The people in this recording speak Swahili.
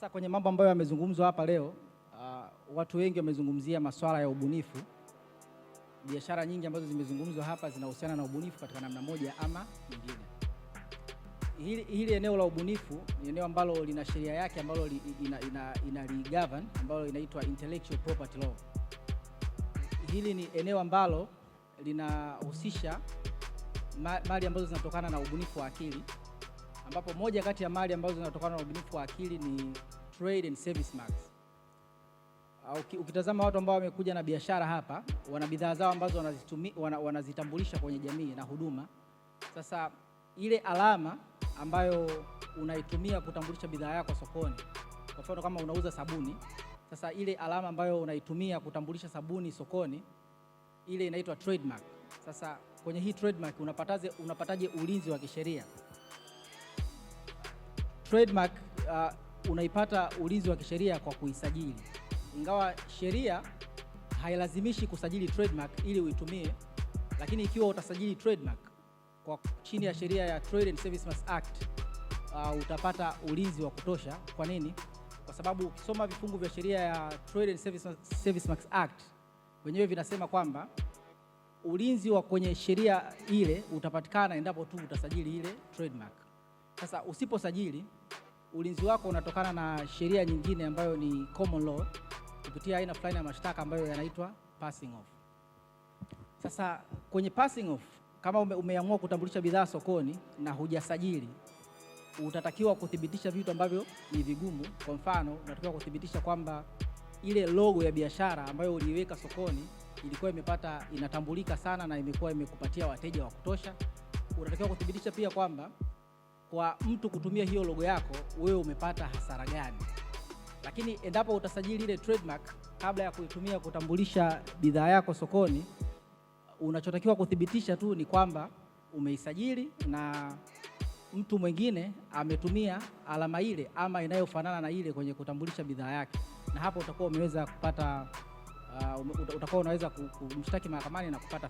Sasa kwenye mambo ambayo yamezungumzwa hapa leo, watu wengi wamezungumzia masuala ya ubunifu. Biashara nyingi ambazo zimezungumzwa hapa zinahusiana na ubunifu katika namna moja ama nyingine. Hili eneo la ubunifu ni eneo ambalo lina sheria yake ambalo ina govern ambalo inaitwa Intellectual Property Law. Hili ni eneo ambalo linahusisha mali ambazo zinatokana na ubunifu wa akili, ambapo moja kati ya mali ambazo zinatokana na ubunifu wa akili ni trade and service marks. Ukitazama watu ambao wamekuja na biashara hapa, wana bidhaa zao ambazo wanazitambulisha kwenye jamii na huduma. Sasa ile alama ambayo unaitumia kutambulisha bidhaa yako sokoni, kwa mfano kama unauza sabuni, sasa ile alama ambayo unaitumia kutambulisha sabuni sokoni, ile inaitwa trademark. Sasa kwenye hii trademark unapataje ulinzi wa kisheria? Trademark unaipata ulinzi wa kisheria kwa kuisajili, ingawa sheria hailazimishi kusajili trademark ili uitumie, lakini ikiwa utasajili trademark kwa chini ya sheria ya Trade and Service Marks Act, utapata ulinzi wa kutosha. Kwa nini? Kwa sababu ukisoma vifungu vya sheria ya Trade and Service Marks Act wenyewe vinasema kwamba ulinzi wa kwenye sheria ile utapatikana endapo tu utasajili ile trademark. Sasa usiposajili, ulinzi wako unatokana na sheria nyingine ambayo ni common law kupitia aina fulani ya mashtaka ambayo yanaitwa passing off. Sasa kwenye passing off, kama umeamua kutambulisha bidhaa sokoni na hujasajili, utatakiwa kuthibitisha vitu ambavyo ni vigumu. Kwa mfano, unatakiwa kuthibitisha kwamba ile logo ya biashara ambayo uliiweka sokoni ilikuwa imepata inatambulika sana na imekuwa imekupatia wateja wa kutosha. Unatakiwa kuthibitisha pia kwamba kwa mtu kutumia hiyo logo yako wewe umepata hasara gani. Lakini endapo utasajili ile trademark kabla ya kuitumia kutambulisha bidhaa yako sokoni, unachotakiwa kuthibitisha tu ni kwamba umeisajili na mtu mwingine ametumia alama ile ama inayofanana na ile kwenye kutambulisha bidhaa yake, na hapo utakuwa umeweza kupata utakuwa unaweza kumshtaki mahakamani na kupata